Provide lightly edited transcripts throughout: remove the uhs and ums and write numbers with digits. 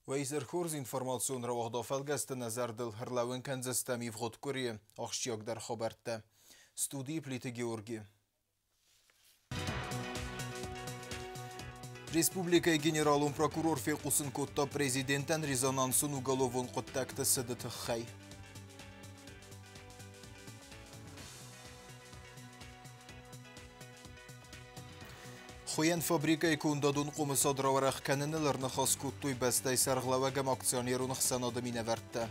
Уӕ хорз, информацион рауагъды фӕлгӕсты нӕ зӕрдыл ӕрлӕууын кӕндзыстӕм ивгъуыд къуырийы ахсджиагдӕр хабӕрттӕ. Студийы Плиты Георги. Республикӕйы генералон прокурор фехъусын кодта президентӕн резонансон уголовон хъуыддӕгты цыды тыххӕй. Хуыйӕн фабрикӕйы кондадон хъомысад рауӕрӕх кӕныныл ӕрныхас кодтой бӕстӕйы сӕргълӕууӕг ӕмӕ акционерон ӕхсӕнады минӕвӕрттӕ.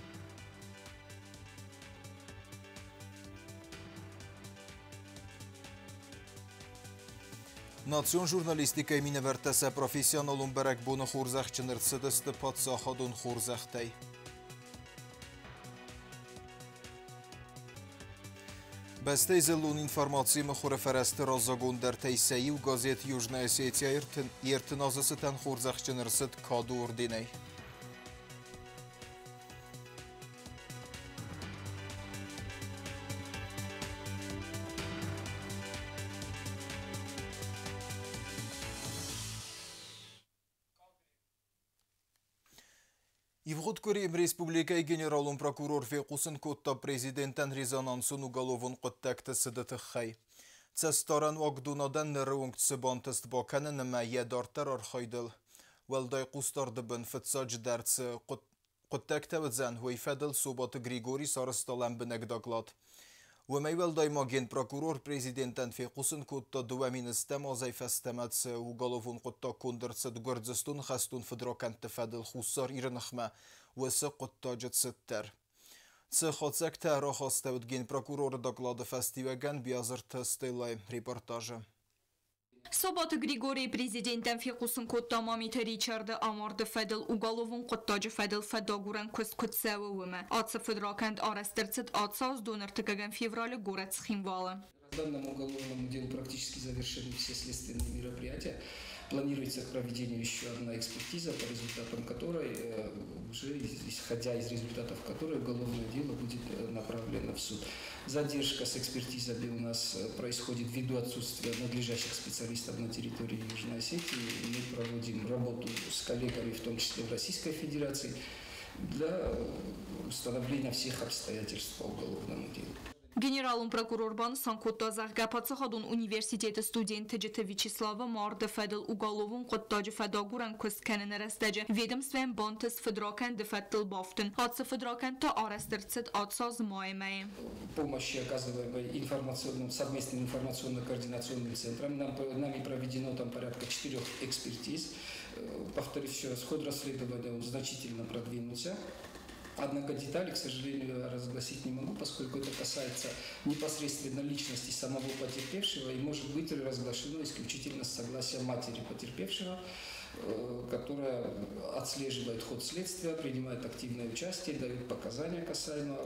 Национ журналистикӕйы минӕвӕрттӕ сӕ профессионалон бӕрӕгбоны хорзӕхджын ӕрцыдысты паддзахадон хорзӕхтӕй. Бӕстӕйы дзыллон информацийы мыхуыры фӕрӕзты раззагондӕртӕй сӕ иу газет «Южная Осетия» 30 азы цытӕн хорзӕхджын ӕрцыд Кады орденӕй. Ивгъуыд къуыри республикӕйы генералон прокурор фехъусын кодта президентӕн резонансон уголовон хъуыддӕгты цыды тыххӕй. Цӕстдарӕн уагдонадӕн ныры онг цы бантыст бакӕнын ӕмӕ йӕ дарддӕр архайдыл уӕлдай хъусдарды бын фыццаджыдӕр цы хъуыддӕгтӕ уыдзӕн, уый фӕдыл Собаты Григорий сарӕзта лӕмбынӕг доклад. Уымӕй уӕлдай ма генпрокурор президентӕн фехъусын кодта, 2010 азӕй фӕстӕмӕ цы уголовон хъуыддаг конд ӕрцыд Гуырдзыстоны хӕстон фыдракӕндты фӕдыл Хуссар Иры ныхмӕ, уыцы хъуыддаджы цыд дӕр. Цы хатдзӕгтӕ рахастӕуыд генпрокуроры доклады фӕстиуӕгӕн, Биазырты Стеллайы репортажы. Собаты Григорий президентӕн фехъусын кодта Мамиты Ричарды амарды фӕдыл уголовон хъуыддаджы фӕдыл фӕдагурӕн куыст куыд цӕуы, уымӕ. Ацы фыдракӕнд арӕзт ӕрцыд ацы аз 25 февралы горӕт Цхинвалы. По данному уголовному делу практически завершены все следственные мероприятия. Планируется к проведению еще одна экспертиза, по результатам которой, уже исходя из результатов которой, уголовное дело будет направлено в суд. Задержка с экспертизами у нас происходит ввиду отсутствия надлежащих специалистов на территории Южной Осетии. Мы проводим работу с коллегами, в том числе в Российской Федерации, для установления всех обстоятельств по уголовному делу. Генералон прокурор банысан кодта, зӕгъгӕ, паддзахадон университеты студент Тыджыты Вячеславы марды фӕдыл уголовон хъуыддаджы фӕдагурӕн куыст кӕныны рӕстӕджы ведомствӕйӕн бантыст фыдракӕнды фӕдтыл бафтын. Ацы фыдракӕнд та арӕзт ӕрцыд ацы аз майы мӕйы. Помощи, оказываемой информационным, совместным информационно-координационным центром. Нами проведено там порядка 4 экспертиз. Повторюсь еще раз, ход расследования он значительно продвинулся. Однако детали, к сожалению, я разгласить не могу, поскольку это касается непосредственно личности самого потерпевшего и может быть разглашено исключительно с согласия матери потерпевшего, которая отслеживает ход следствия, принимает активное участие, дает показания касаемо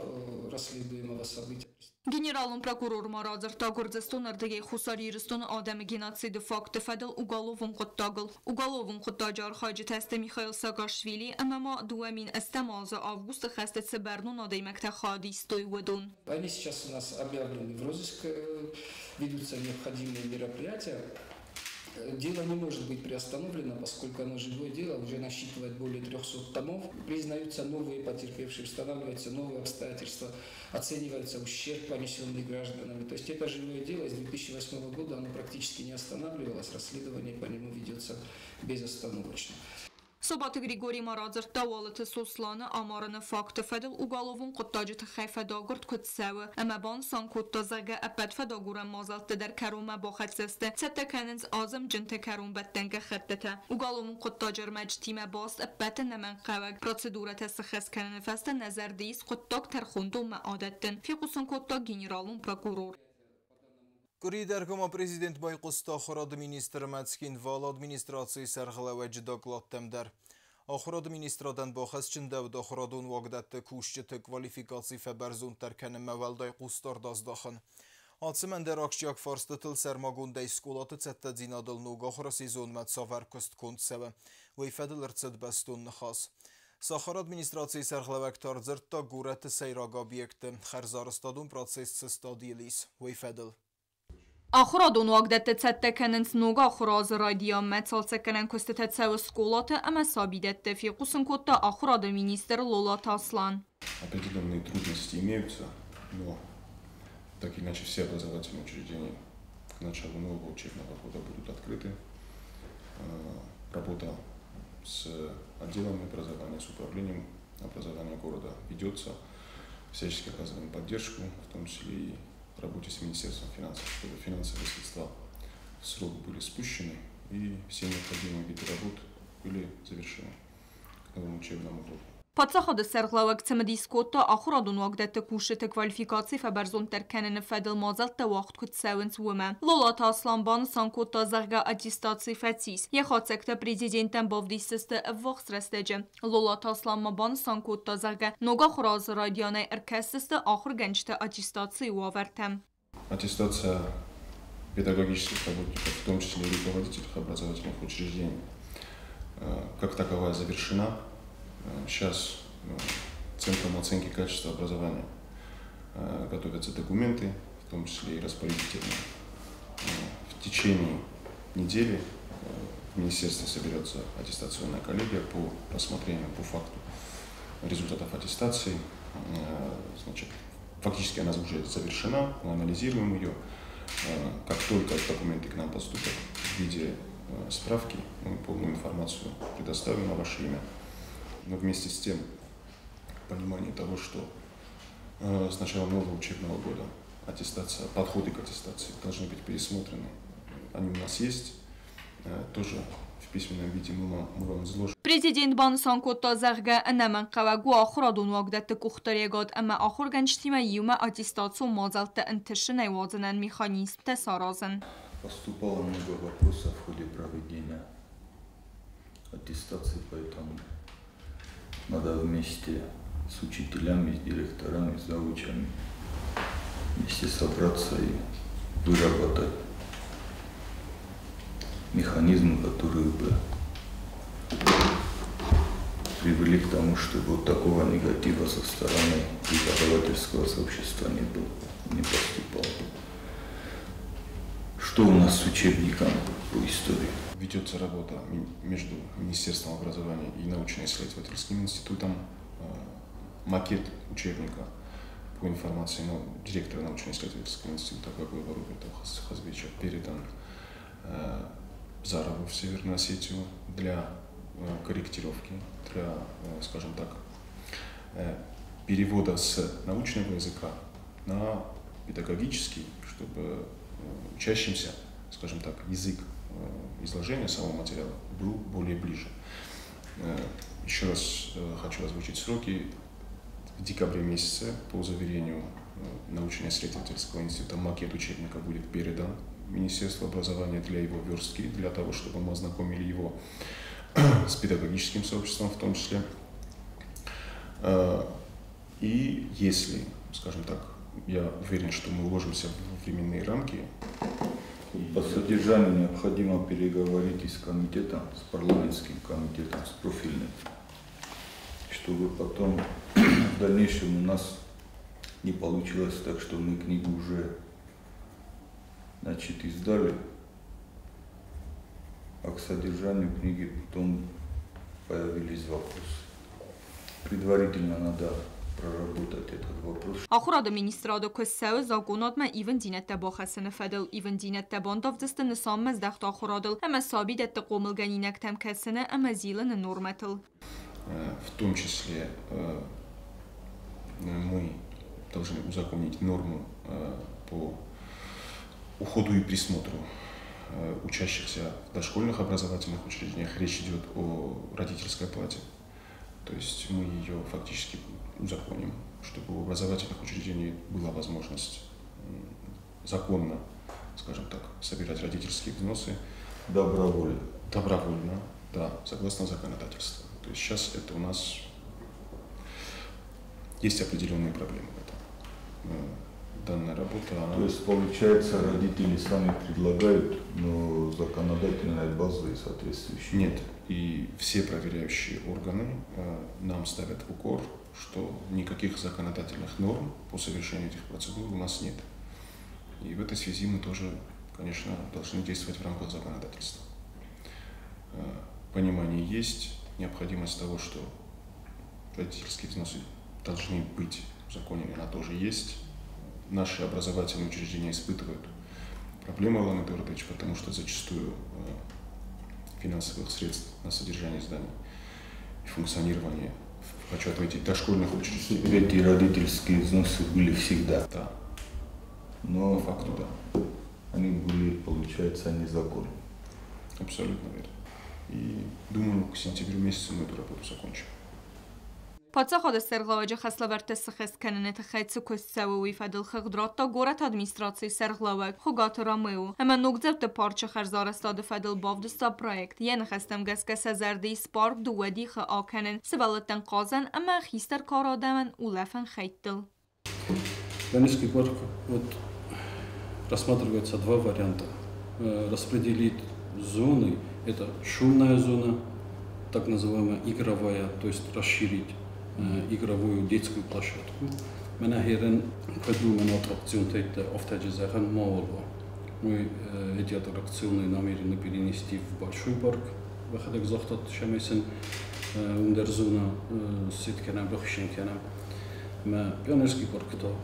расследуемого события. Генералон прокурор ма радзырдта Гуырдзыстоны ӕрдыгӕй Хуссар Ирыстоны адӕмы геноциды факты фӕдыл уголовон хъуыддагыл. Уголовон хъуыддаджы архайджытӕ сты Михаил Саакашвили ӕмӕ ма 2008 азы августы хӕсты цы бӕрнон адӕймӕгтӕ хайад истой, уыдон. Они сейчас у нас объявлены в розыск, ведутся необходимые мероприятия. Дело не может быть приостановлено, поскольку оно живое дело, уже насчитывает более 300 томов. Признаются новые потерпевшие, устанавливаются новые обстоятельства, оценивается ущерб, понесенный гражданами. То есть это живое дело, с 2008 года оно практически не останавливалось, расследование по нему ведется безостановочно. Собаты Григорий ма радзырдта Уалыты Сосланы амарыны факты фӕдыл уголовон хъуыддаджы тыххӕй фӕдагуырд куыд цӕуы, ӕмӕ банысан кодта, зӕгъгӕ, ӕппӕт фӕдагурӕн мадзӕлтты дӕр кӕронмӕ бахӕццӕ сты, цӕттӕ кӕнынц азымджынты кӕронбӕттӕн гӕххӕттытӕ. Уголовон хъуыддаджы ӕрмӕджытимӕ баст ӕппӕт ӕнӕмӕнгхъӕуӕг процедурӕтӕ сыххӕст кӕныны фӕстӕ нӕ зӕрды ис хъуыддаг тӕрхондонмӕ адӕттын, фехъусын кодта генералон прокурор. Къуырийы дӕргъы ма президент байхъуыста ахуырады министрмӕ Цхинвалы администрацийы сӕргълӕууӕджы докладтӕм дӕр. Ахуырады министрадӕн бахӕсчындӕуыд ахуырадон уагдӕтты кусджыты квалификаци фӕбӕрзонддӕр кӕнынмӕ уӕлдай хъусдард аздахын. Алцӕмӕн дӕр ахсджиаг фарстытыл, сӕрмагондӕй скъолаты цӕттӕдзинадыл ног ахуыры сезонмӕ цавӕр куыст конд цӕуы, уый фӕдыл ӕрцыд бӕстон ныхас. Сахары администрацийы сӕргълӕууӕг та ӕрдзырдта горӕты сӕйраг объекты хӕрзарӕзтадон процесс цы стадийыл ис, уый фӕдыл. Ахуырадон уагдӕтты цӕттӕ кӕнынц ног ахуыры азы райдианмӕ. Цалцӕггӕнӕн куыстытӕ цӕуы скъолаты ӕмӕ сабидӕтты, фехъусын кодта ахуырады министр Лолаты Аслан. Определенные трудности имеются, но так или иначе все образовательные учреждения к началу нового учебного года будут открыты. Работа с отделом образования, с управлением образования города ведется. Всячески оказываем поддержку, в том числе и в работе с Министерством финансов, чтобы финансовые средства в срок были спущены и все необходимые виды работ были завершены к новому учебному году. Паддзахады сӕргълӕууӕг цымыдис кодта, ахуырадон уагдӕтты кусджыты квалификаци фӕбӕрзонддӕр кӕныны фӕдыл мадзӕлттӕ уагъд куыд цӕуынц, уымӕ. Лолаты Аслан банысан кодта, зӕгъгӕ, аттестаци фӕцис. Йӕ хатдзӕгтӕ президентӕн бавдисдзысты ӕввахс рӕстӕджы. Лолаты Аслан ма банысан кодта, зӕгъгӕ, ног ахуыры азы райдианӕй ӕркӕсдзысты ахуыргӕнджыты аттестацийы уавӕртӕм. Аттестация педагогических работников, в том числе и руководителей образовательных учреждений, как таковая завершена. Сейчас Центром оценки качества образования готовятся документы, в том числе и распорядительные. В течение недели в министерстве соберется аттестационная коллегия по рассмотрению по факту результатов аттестации. Значит, фактически она уже завершена, мы анализируем ее. Как только документы к нам поступят в виде справки, мы полную информацию предоставим на ваше имя. Но вместе с тем понимание того, что с начала нового учебного года аттестация, подходы к аттестации должны быть пересмотрены. Они у нас есть, тоже в письменном виде мы вам изложим. Президент банысан кодта, зӕгъгӕ, ӕнӕмӕнгхъӕуӕг у ахуырадон уагдӕтты къухдариуӕгад ӕмӕ ахуыргӕнджытимӕ иумӕ аттестацион мадзӕлттӕ ӕнтысджынӕй уадзынӕн механизмтӕ саразын. Поступало много вопросов в ходе проведения аттестации, поэтому надо вместе с учителями, с директорами, с завучами вместе собраться и выработать механизмы, которые бы привели к тому, чтобы вот такого негатива со стороны преподавательского сообщества не было, не поступало. Что у нас с учебником по истории? Ведется работа между Министерством образования и научно-исследовательским институтом. Макет учебника, по информации директора научно-исследовательского института Гагоева Роберта Хазбича, передан Зарову в Северную Осетию для корректировки, для, скажем так, перевода с научного языка на педагогический, чтобы учащимся, скажем так, язык изложения самого материала был более ближе. Еще раз хочу озвучить сроки. В декабре месяце, по заверению научно-исследовательского института, макет учебника будет передан Министерству образования для его верстки, для того, чтобы мы ознакомили его с педагогическим сообществом в том числе. И если, скажем так, я уверен, что мы уложимся в временные рамки. По содержанию необходимо переговорить и с комитетом, с парламентским комитетом, с профильным, чтобы потом в дальнейшем у нас не получилось так, что мы книгу уже, значит, издали, а к содержанию книги потом появились вопросы. Предварительно надо проработать этот вопрос. Ахуырады министрады куыст цӕуы законадмӕ ивындзинӕдтӕ бахӕссыны фӕдыл. Ивындзинӕдтӕ бандавдзысты нысанмӕздӕхт ахуырадыл ӕмӕ сабидӕтты хъомылгӕнинӕгтӕм кӕсыны ӕмӕ зилыны нормӕтыл. В том числе мы должны узаконить норму по уходу и присмотру учащихся в дошкольных образовательных учреждениях. Речь идет о родительской плате. То есть мы ее фактически узаконим, чтобы у образовательных учреждений была возможность законно, скажем так, собирать родительские взносы. Добровольно. Добровольно, да, согласно законодательству. То есть сейчас это у нас есть определенные проблемы в этом. Данная работа, она То есть, получается, родители сами предлагают, но законодательной базы соответствующей нет. И все проверяющие органы нам ставят в укор, что никаких законодательных норм по совершению этих процедур у нас нет. И в этой связи мы тоже конечно, должны действовать в рамках законодательства. Понимание есть, необходимость того, что родительские взносы должны быть узаконены, она тоже есть. Наши образовательные учреждения испытывают проблемы, Алан Эдуардович, потому что зачастую финансовых средств на содержание зданий и функционирование, хочу отметить, дошкольных учреждений. Эти родительские взносы были всегда. Да. Но по факту, да. Они были, получается, незаконны. Абсолютно верно. И думаю, к сентябрю месяцу мы эту работу закончим. Паддзахады сӕргълӕууӕджы хӕслӕвӕрдтӕ сыххӕст кӕныны тыххӕй цы куыст цӕуы, уый фӕдыл хыгъд радта горӕты администрацийы сӕргълӕууӕг Хуыгаты Ромео ӕмӕ Ногдзауты парчы хӕрзарӕзтады фӕдыл бавдыста проект. Йӕ ныхӕстӕм гӕсгӕ сӕ зӕрды ис парк дыууӕ дихы акӕнын, сывӕллӕттӕн хъазӕн ӕмӕ хистӕр кары адӕмӕн улӕфӕн хӕйттыл. Пионерский парк, вот, рассматривается два варианта. Распределить зоны, это шумная зона, так называемая игровая, то есть расширить игровую детскую площадку. Мӕнӕ херен придуман аттракцион автоджизахан мало. Мы эти аттракционы намерены перенести в большой парк. Выходок захтат шамесен ундер зона сеткена бахшенкена. Ма пионерский парк то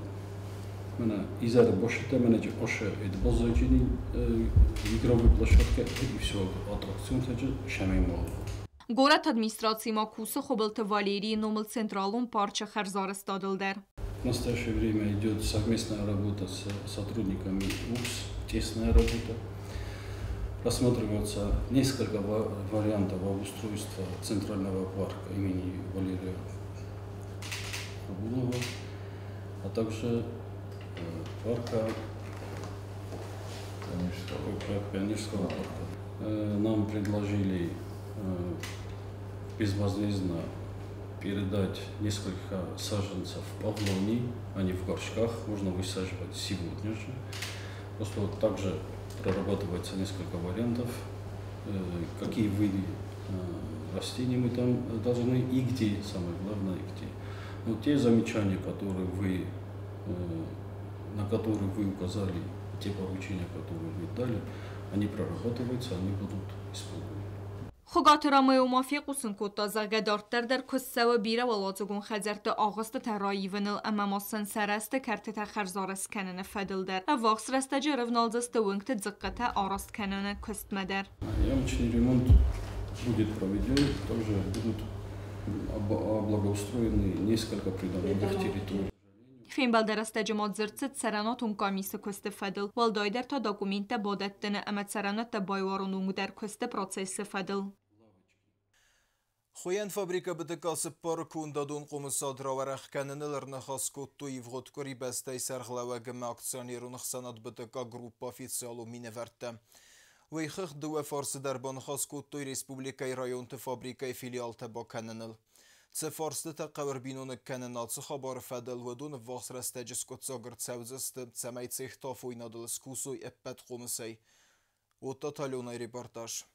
мӕнӕ изӕры бошите мӕнӕ оше эд базаджини игровой площадка и все аттракцион таджи шамей мало. Горӕты администраци ма кусы Хуыбылты Валерийы номыл централон парчы хӕрзарӕзтадыл дӕр. В настоящее время идет совместная работа с сотрудниками УКС, тесная работа. Рассматриваются несколько вариантов обустройства центрального парка имени Валерия Хубулова, а также парка Пионерского парка. Нам предложили безвозмездно передать несколько саженцев павлоний, они в горшках, можно высаживать сегодня же. Просто вот также прорабатывается несколько вариантов, какие виды растений мы там должны и где, самое главное, и где. Но те замечания, которые вы, на которые вы указали, те поручения, которые вы дали, они прорабатываются, они будут исполнены. Хуыгаты Ромео ма фехъусын кодта, зӕгъгӕ, дарддӕр дӕр куыст цӕуы бирӕуӕладзыгон хӕдзӕртты агъуыстытӕ раивыныл ӕмӕ ма сын сӕ рӕзты кӕртытӕ хӕрзарӕзт кӕныны фӕдыл дӕр. Ӕввахс рӕстӕджы ӕрӕвналдзысты уынгты дзыхъхъытӕ араст кӕныны куыстмӕ дӕр. Ямочный ремонт будет проведен, также будут облагоустроены несколько придомовых территорий. Фембӕлды рӕстӕджы ма дзырд цыд цӕрӕнуатон къамисы куысты фӕдыл, уӕлдайдӕр та документтӕ бадӕттыны ӕмӕ цӕрӕнуӕттӕ байуарыны онг дӕр куысты процессы фӕдыл. Хуыйӕн фабрикӕ БТК цыппар кондадон хъомысад рауӕрӕх кӕныныл ӕрныхас кодтой ивгъуыд къуыри бӕстӕйы сӕргълӕууӕг ӕмӕ акционерон ӕхсӕнад БТК Групп официалон минӕвӕрттӕ. Уый хыгъд дыууӕ фарсы дӕр баныхас кодтой республикӕйы районты фабрикӕйы филиалтӕ бакӕныныл. Цы фарстытӕ хъӕуы ӕрбиноныг кӕнын ацы хабары фӕдыл, уыдон ӕввахс рӕстӕджы скъуыддзаг ӕрцӕудзысты, цӕмӕй цехтӕ афойнадыл скусой ӕппӕт хъомысӕй. Оттаты Аленайы репортаж.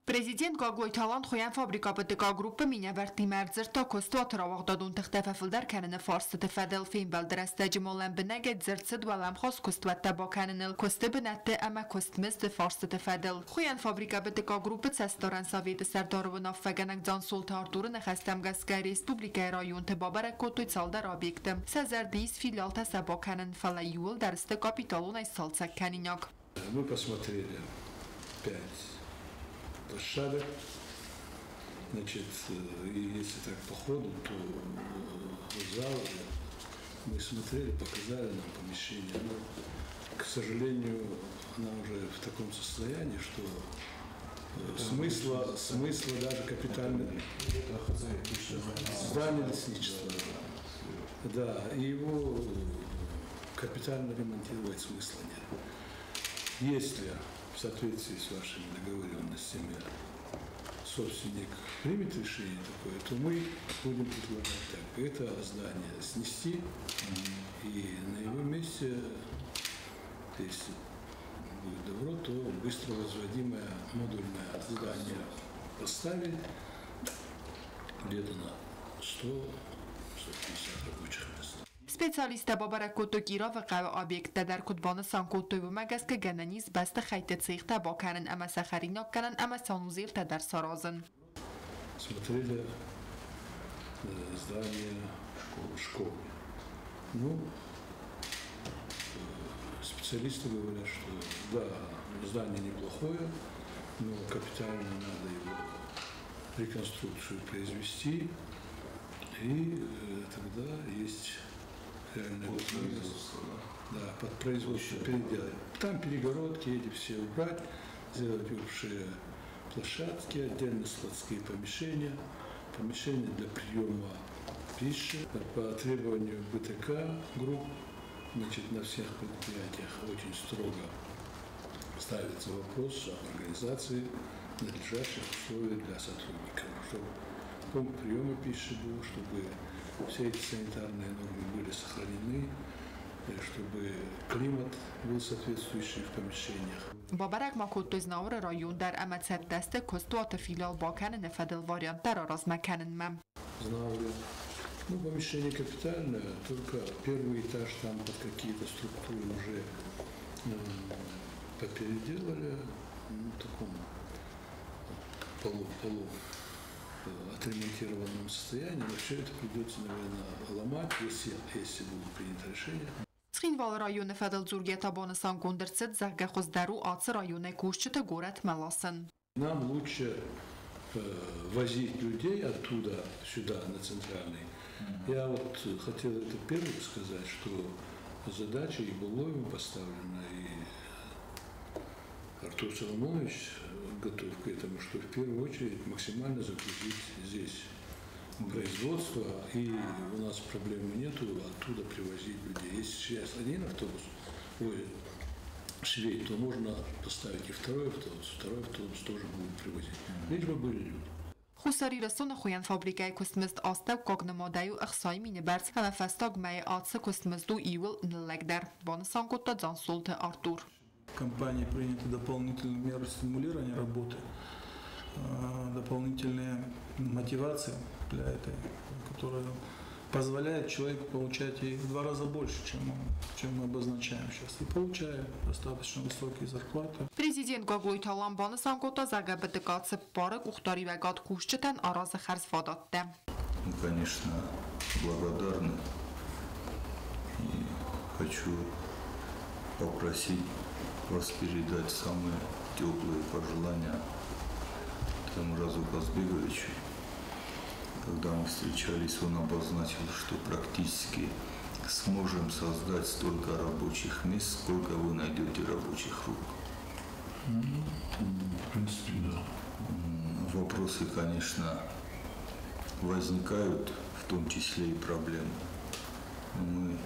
Президент Гаглойты Алан хуыйӕн фабрикӕ БТК Групп-ы минӕвӕрттимӕ ӕрдзырдта куыстуаты рауагъдадон тыхтӕ фӕфылдӕр кӕныны фарстыты фӕдыл. Фембӕлды рӕстӕджы ма лӕмбынӕгӕй дзырд цыд уӕлӕмхас куыстуӕттӕ бакӕныныл, куысты бынӕтты ӕмӕ куыстмызды фарстыты фӕдыл. Хуыйӕн фабрикӕ БТК Групп-ы цӕстдарӕн советы сӕрдары уынаффӕгӕнӕг Дзансолты Артуры ныхӕстӕм гӕсгӕ республикӕйы районты бабӕрӕг кодтой цалдӕр объекты. Сӕ зӕрды ис филиалтӕ сӕ бакӕнын, фӕлӕ иууылдӕр сты капиталонӕй сцалцӕг кӕнинаг. Мы посмотрели 5 площадок. Значит, и если так по ходу, то зал мы смотрели, показали нам помещение, но, к сожалению, она уже в таком состоянии, что смысла даже капитального здания лесничества, да, и его капитально ремонтировать смысла нет. Если в соответствии с вашими договоренностями собственник примет решение такое, то мы будем предлагать так. Это здание снести и на его месте, если будет добро, то быстро возводимое модульное здание поставить где-то на 100-150 рабочих мест. Специалисттӕ бабӕрӕг кодтой Кировы хъӕуы объекттӕ дӕр, куыд банысан кодтой, уымӕ гӕсгӕ гӕнӕн ис бӕстыхӕйтты цехтӕ бакӕнын ӕмӕ сӕ хӕринаггӕнӕн ӕмӕ санузелтӕ дӕр саразын. Смотрели здание школы. Ну, специалисты говорят, что да, здание неплохое, но капитально надо его реконструкцию произвести, и тогда есть реальная возможность, да, под производство переделать. Там перегородки эти все убрать, сделать общие площадки, отдельно складские помещения, помещения для приема пищи. По требованию БТК групп, значит, на всех предприятиях очень строго ставится вопрос об организации надлежащих условий для сотрудников, чтобы пункт приема пищи был, чтобы все эти санитарные нормы были сохранены, чтобы климат был соответствующий в помещениях. Бабӕрӕг ма кодтой Знауыры район дӕр ӕмӕ цӕттӕ сты куыстуаты филиал бакӕныны фӕдыл варианттӕ раразмӕ кӕнынмӕ. Знауре. Ну, помещение капитальное, только первый этаж там под какие-то структуры уже попеределали, ну, в таком полу отремонтированном состоянии, но все это придется, наверное, ломать, если будет принято решение. Цхинвалы районы фӕдыл дзургӕ банысангонд ӕрцыд, зӕгъгӕ, хуыздӕр у ацы районӕй кусджыты горӕтмӕ ласын. Нам лучше возить людей оттуда сюда, на центральный. Я вот хотел это первым сказать, что задача и Булловым поставлена, и Артур Соломонович готов к этому, что в первую очередь максимально загрузить здесь производство, и у нас проблемы нету оттуда привозить людей. Если сейчас один автобус возит швей, то можно поставить и второй автобус тоже будет привозить. Лишь бы были люди. Хуссар Ирыстоны хуыйӕн фабрикӕйы куыстмызд астӕуккаг нымадӕй у 60 000 бӕрц ӕмӕ фӕстаг мӕйы ацы куыстмызд у иууыл ныллӕгдӕр, банысан кодта Дзансолты Артур. Компании приняты дополнительные меры стимулирования работы, дополнительные мотивации для этой, которая позволяет человеку получать и в 2 раза больше, чем мы обозначаем сейчас. И получает достаточно высокие зарплаты. Президент Гаглойты Алан банысан кодта, зӕгъгӕ, БТК цыппары къухдариуӕгад кусджытӕн аразы хӕрзвадӕттӕ. Мы, конечно, благодарны. И хочу попросить вас передать самые теплые пожелания Таймуразу Казбеговичу. Когда мы встречались, он обозначил, что практически сможем создать столько рабочих мест, сколько вы найдете рабочих рук. В принципе, да. Вопросы, конечно, возникают, в том числе и проблемы. Но мы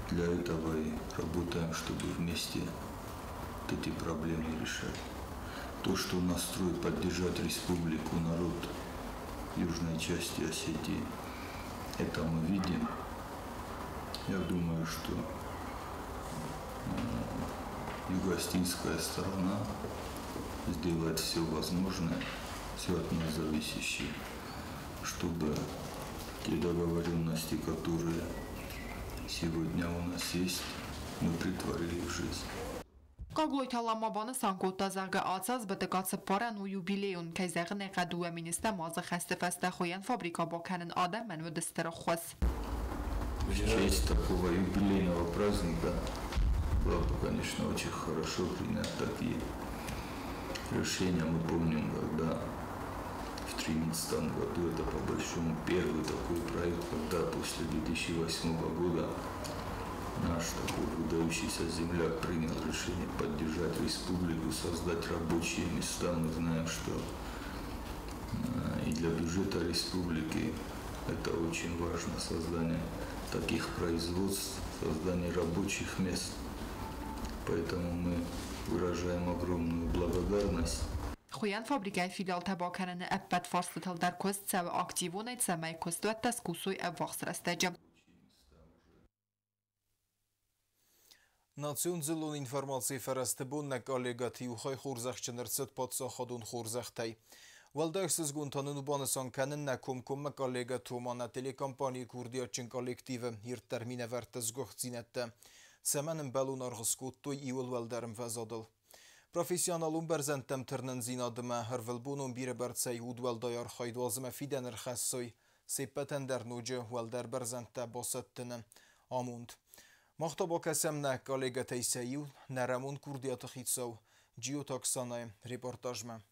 для этого и работаем, чтобы вместе вот эти проблемы решать. То, что настрой поддержать республику, народ южной части Осетии, это мы видим. Я думаю, что юго-осетинская сторона сделает все возможное, все от нас зависящее, чтобы те договоренности, которые сегодня у нас есть, мы претворили в жизнь. Гаглойты Алан ма банысан кодта, зӕгъгӕ, ацы аз БТК цыппарӕн у юбилейон, кӕй зӕгъын ӕй хъӕуы, 2 000 азы хӕсты фӕстӕ хуыйӕн фабрикӕ бакӕнын адӕмӕн уыд стыр ӕххуыс. В честь такого юбилейного праздника было бы, конечно, очень хорошо принять такие решения. Мы помним, когда в 2013 году, это по большому первый такой проект, когда после 2008 года наш такой выдающийся земляк принял решение поддержать республику, создать рабочие места. Мы знаем, что и для бюджета республики это очень важно, создание таких производств, создание рабочих мест. Поэтому мы выражаем огромную благодарность. Хуыйӕн фабрикӕйы филиалтӕ бакӕныны ӕппӕт фарстытыл дӕр куыст цӕуы активонӕй, цӕмӕй куыстуӕттӕ скусой ӕввахс рӕстӕджы. Национ дзыллон информацийы фӕрӕзты бон нӕ коллегӕты иу хай хорзӕхджын ӕрцыд паддзахадон хорзӕхтӕй. Уӕлдай ӕхсызгон та нын у банысан кӕнын нӕ комкоммӕ коллегӕ Томана телекомпанийы курдиатджын коллективы ирддӕр минӕвӕртты сгуыхтдзинӕдтӕ. Цӕмӕн ӕмбӕлон аргъ скодтой иуыл уӕлдӕр ӕмвӕзадыл. Профессионалон бӕрзӕндтӕм тырнындзинадмӕ ӕрвылбонон бирӕбӕрцӕй удуӕлдай архайд уадзынмӕ фидӕн ӕрхӕссой се ппӕтӕн дӕр ноджы уӕлдӕр бӕрзӕндтӕ басӕттыны амонд. Мах та бакӕсӕм нӕ коллегӕтӕй сӕ иу, нӕрӕмон курдиаты хицау Джиоты Оксанайы репортажмӕ.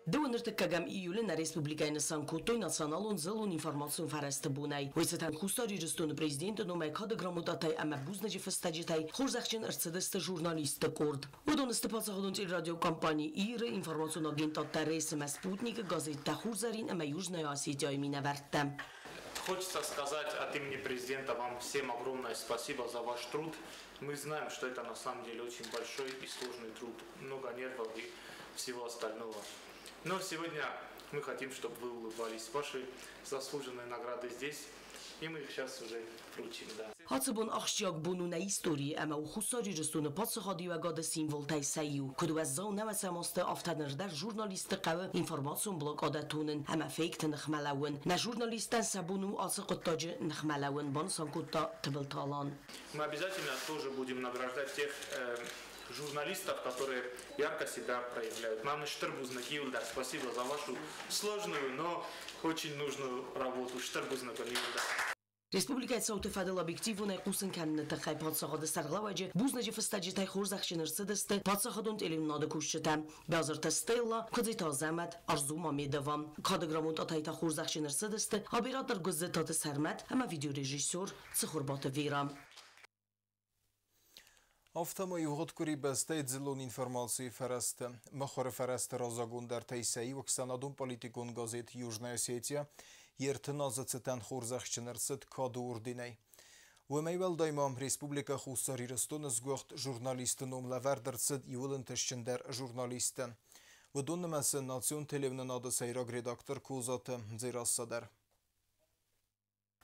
2 июля нӕ республикӕйы нысан кодтой националон дзыллон информацион фӕрӕзты бонӕй. Уый цытӕн Хуссар Ирыстоны президенты номӕй кады грамотатӕй ӕмӕ бузныджы фыстӕджытӕй хорзӕхджын ӕрцыдысты журналистты къорд. Уыдон сты паддзахадон телерадиокомпани «Ир-ы», информацион агентадтӕ «Рейс» ӕмӕ «Спутник-ы», газеттӕ «Хурзӕрин» ӕмӕ «Южная Осетия-йы» минӕвӕрттӕ. Хочется сказать от имени президента вам всем огромное спасибо за ваш труд. Мы знаем, что это на самом деле очень большой и сложный труд, много нервов и всего остального. Но сегодня мы хотим, чтобы вы улыбались. Ваши заслуженные награды здесь, и мы их сейчас уже вручим. Да. Ацы бон ахсджиаг бон у нӕ историйы ӕмӕ у Хуссар Ирыстоны паддзахадиуӕгады символтӕй сӕ иу. Куыд уӕззау нӕуӕзӕм азты, афтӕ ныр дӕр журналистты хъӕуы информацион блокадӕ тонын ӕмӕ фейкты ныхмӕ лӕууын. Нӕ журналисттӕн сӕ бон у ацы хъуыддаджы ныхмӕ лӕууын, банысан кодта Тыбылты Алан. Мы обязательно тоже будем награждать тех журналистов, которые ярко себя проявляют. Мам стыр бузныг иууылдӕр, спасибо за вашу сложную, но очень нужную работу. Стыр бузныг иууылдӕр. Республикӕйы цауты фӕдыл объективонӕй хъусын кӕныны тыххӕй паддзахады сӕргълӕууӕджы бузныджы фыстӕджытӕй хорзӕхджын ӕрцыдысты паддзахадон телеуынынады кусджытӕ Бязырты Стелла, Куыдзиты Азӕмӕт, Арзу Мамедова. Кады грамотатӕй та хорзӕхджын ӕрцыдысты оператор Гуыззытаты Сӕрмӕт ӕмӕ видеорежиссер Цыхуырбаты Вера. Афтӕма ивгъуыд къуыри бӕстӕйы дзыллон информацийы фӕрӕзты, мыхуыры фӕрӕзты раззагондӕртӕй сӕ иу ӕхсӕнадон-политикон газет «Южная Осетия» йе ртын азы цытӕн хорзӕхджын ӕрцыд кады орденӕй. Уымӕй уӕлдай ма Республикӕ Хуссар Ирыстоны сгуыхт журналисты ном лӕвӕрд ӕрцыд иууыл ӕнтыстджындӕр журналисттӕн. Уыдон нымӕцы национ телеуынынады сӕйраг редактор Козаты Дзерассӕ дӕр.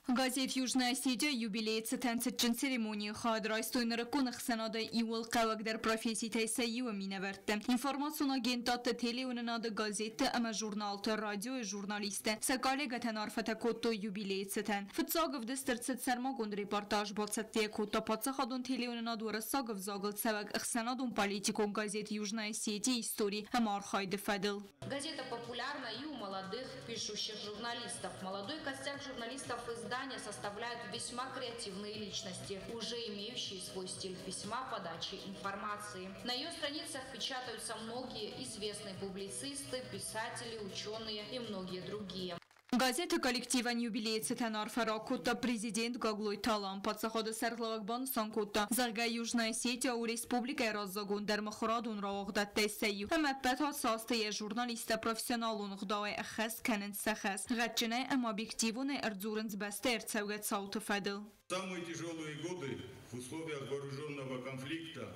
Газет «Южная Осетия» юбилейы цытӕн цытджын церемонийы хайад райстой нырыккон ӕхсӕнады иууыл хъӕуӕгдӕр професситӕй сӕ иуы минӕвӕрттӕ. Информацион агентадты, телеуынынады, газетты ӕмӕ журналты, радиойы журналисттӕ сӕ коллегӕтӕн арфӕтӕ кодтой юбилейы цытӕн. Фыццаг ӕвдыст ӕрцыд сӕрмагонд репортаж, бацӕттӕ кодта паддзахадон телеуынынад уырыссаг ӕвзагыл цӕуӕг ӕхсӕнадон-политикон газет «Южная Осетия» истори ӕмӕ архайды фӕдыл. Газета популярна и у молодых пишущих журналистов. Молодой костяк журналистов издания составляют весьма креативные личности, уже имеющие свой стиль письма, подачи информации. На ее страницах печатаются многие известные публицисты, писатели, ученые и многие другие. Газеты коллективӕн юбилейы цытӕн арфӕ ракодта президент Гаглойты Алан. Паддзахады сӕргълӕууӕг банысан кодта, зӕгъгӕ, Южная Осетия у республикӕйы раззагондӕр мыхуырадон рауагъдадтӕй сӕ иу. Ӕмӕ ӕппӕт ацы азты йӕ журналисттӕ профессионалон ӕгъдауӕй ӕххӕст кӕнынц сӕ хӕс, гъӕдджынӕй ӕмӕ объективонӕй ӕрдзурынц бӕстӕйы ӕрцӕугӕ цауты фӕдыл. Самые тяжелые годы в условиях вооруженного конфликта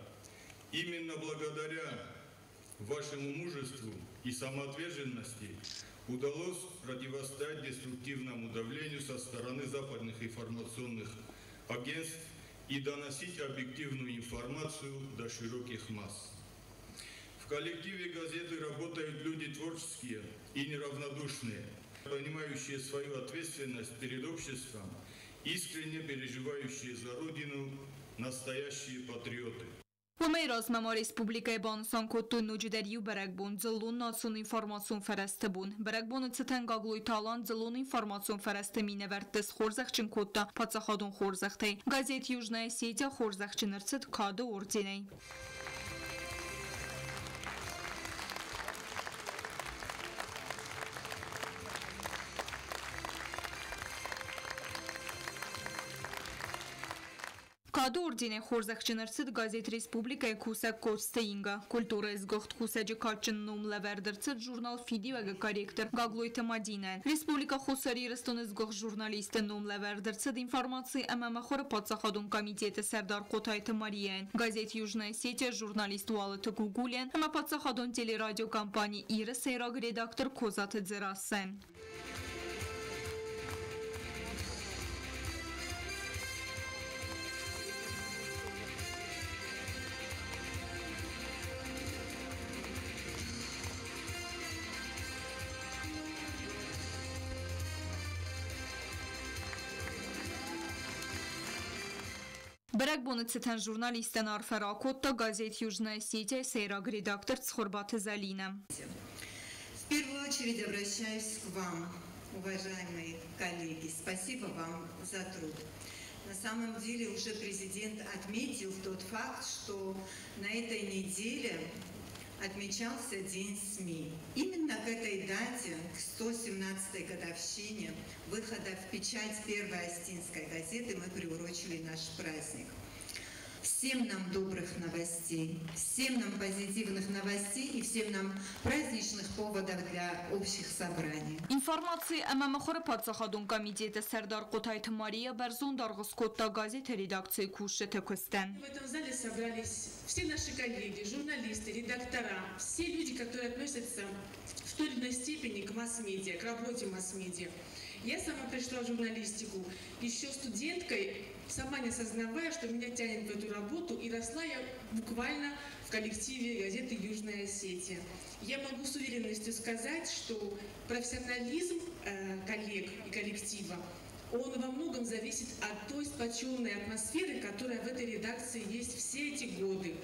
именно благодаря вашему мужеству и самоотверженности удалось противостоять деструктивному давлению со стороны западных информационных агентств и доносить объективную информацию до широких масс. В коллективе газеты работают люди творческие и неравнодушные, понимающие свою ответственность перед обществом, искренне переживающие за Родину, настоящие патриоты. Уымӕй размӕ ма республикӕйы банысан кодтой ноджыдӕр иу бӕрӕгбон – дзыллон национ информацион фӕрӕзты бон. Бӕрӕгбоны цытӕн Гаглойты Алан дзыллон информацион фӕрӕзты минӕвӕртты схорзӕхджын кодта паддзахадон хорзӕхтӕй. Газет «Южная Осетия» хорзӕхджын ӕрцыд Кады орденӕй. Кады орденӕй хорзӕхджын ӕрцыд газет «Республикӕйы» кусӕг Коцты Инга. Культурӕйы сгуыхт кусӕджы кадджын ном лӕвӕрд ӕрцыд журнал «Фидиуӕг-ы» корректор Гаглойты Мадинӕйӕн. Республикӕ Хуссар Ирыстоны сгуыхт журналисты ном лӕвӕрд ӕрцыд информаци ӕмӕ мыхуыры паддзахадон комитеты сӕрдар Хъотайты Марияйӕн, газет «Южная Осетия» журналист Уалыты Гугулийӕн ӕмӕ паддзахадон телерадиокомпани «Ир-ы» сӕйраг редактор Козаты Дзерассӕйӕн. Бӕрӕгбоны цытӕн журналисттӕн арфӕ ракодта газет «Южная Осетия» сӕйраг редактор Цхуырбаты Зӕлинӕ. В первую очередь обращаюсь к вам, уважаемые коллеги. Спасибо вам за труд. На самом деле уже президент отметил тот факт, что на этой неделе отмечался День СМИ. Именно к этой дате, к 117-й годовщине выхода в печать первой остинской газеты, мы приурочили наш праздник. Всем нам добрых новостей, всем нам позитивных новостей и всем нам праздничных поводов для общих собраний. Информаци ӕмӕ мыхуыры паддзахадон комитеты сӕрдар Хъотайты Мария бӕрзонд аргъ скодта газеты редакцийы кусджыты куыстӕн. В этом зале собрались все наши коллеги, журналисты, редактора, все люди, которые относятся в той или иной степени к масс-медиа, к работе масс-медиа. Я сама пришла в журналистику еще студенткой, сама не осознавая, что меня тянет в эту работу, и росла я буквально в коллективе газеты «Южная Осетия». Я могу с уверенностью сказать, что профессионализм коллег и коллектива, он во многом зависит от той сплоченной атмосферы, которая в этой редакции есть все эти годы.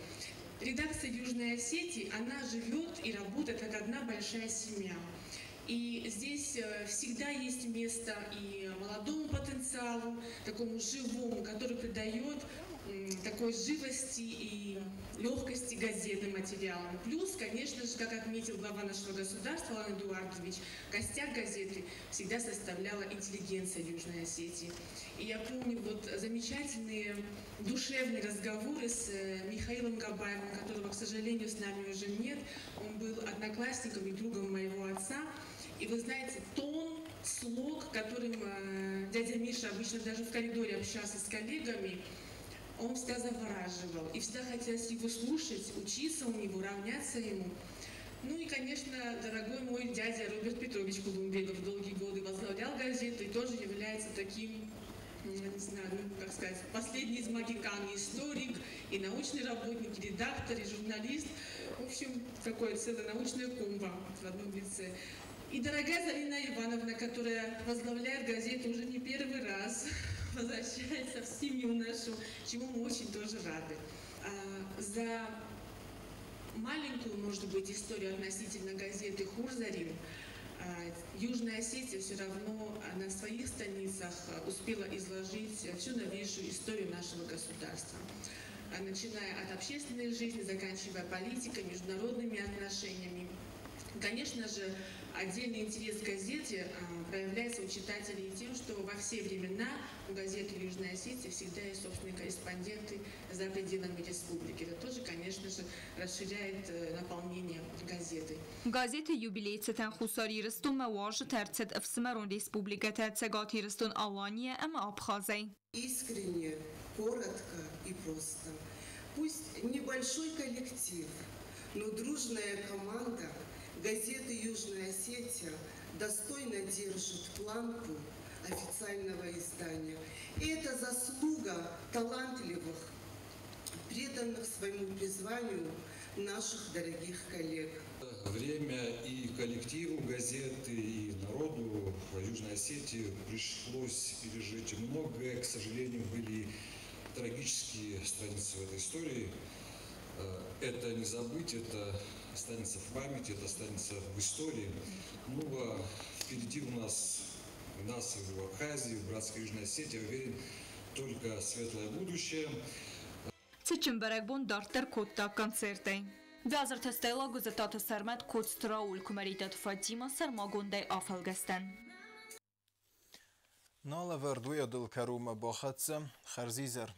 Редакция «Южной Осетии», она живет и работает как одна большая семья. И здесь всегда есть место и молодому потенциалу, такому живому, который придает такой живости и легкости газетным материалам. Плюс, конечно же, как отметил глава нашего государства Алан Эдуардович, костяк газеты всегда составляла интеллигенция Южной Осетии. И я помню вот замечательные душевные разговоры с Михаилом Габаевым, которого, к сожалению, с нами уже нет. Он был одноклассником и другом моего отца. И вы знаете, тон, слог, которым дядя Миша обычно даже в коридоре общался с коллегами, он всегда завораживал. И всегда хотелось его слушать, учиться у него, равняться ему. Ну и, конечно, дорогой мой дядя Роберт Петрович Кулумбегов долгие годы возглавлял газету и тоже является таким, не знаю, ну, как сказать, последний из могикан, и историк, и научный работник, и редактор, и журналист. В общем, такое целое научное комбо в одном лице. И дорогая Залина Ивановна, которая возглавляет газету уже не первый раз, возвращается в семью нашу, чему мы очень тоже рады. За маленькую, может быть, историю относительно газеты «Хурзарин» Южная Осетия все равно на своих страницах успела изложить всю новейшую историю нашего государства, начиная от общественной жизни, заканчивая политикой, международными отношениями. Конечно же, отдельный интерес к газете проявляется у читателей тем, что во все времена у газеты «Южная Осетия» всегда есть собственные корреспонденты за пределами республики. Это тоже, конечно же, расширяет наполнение газеты. Газеты юбилей цытӕн Хуссар Ирыстонмӕ уазджытӕ ӕрцыд ӕфсымӕрон республикӕтӕ Цӕгат Ирыстон Аланийӕ ӕмӕ Абхазӕй. Искренне, коротко и просто. Пусть небольшой коллектив, но дружная команда газеты «Южная Осетия» достойно держит планку официального издания. И это заслуга талантливых, преданных своему призванию наших дорогих коллег. Время и коллективу газеты, и народу Южной Осетии пришлось пережить многое. К сожалению, были трагические страницы в этой истории. Это не забыть, это останется в памяти, это останется в истории. Ну, а впереди у нас и в Абхазии, в братской Южной Осетии, я уверен, только светлое будущее. Цытджын бӕрӕгбон дарддӕр кодта концертӕй. Бязырты Стелла, Гуызытаты Сӕрмӕт, Коцты Рауль, Куымӕридтаты Фатима сӕрмагондӕй афӕлгӕстӕн. Налӕвӕрд уый адыл кӕронмӕ бахӕццӕ. Хӕрзизӕр.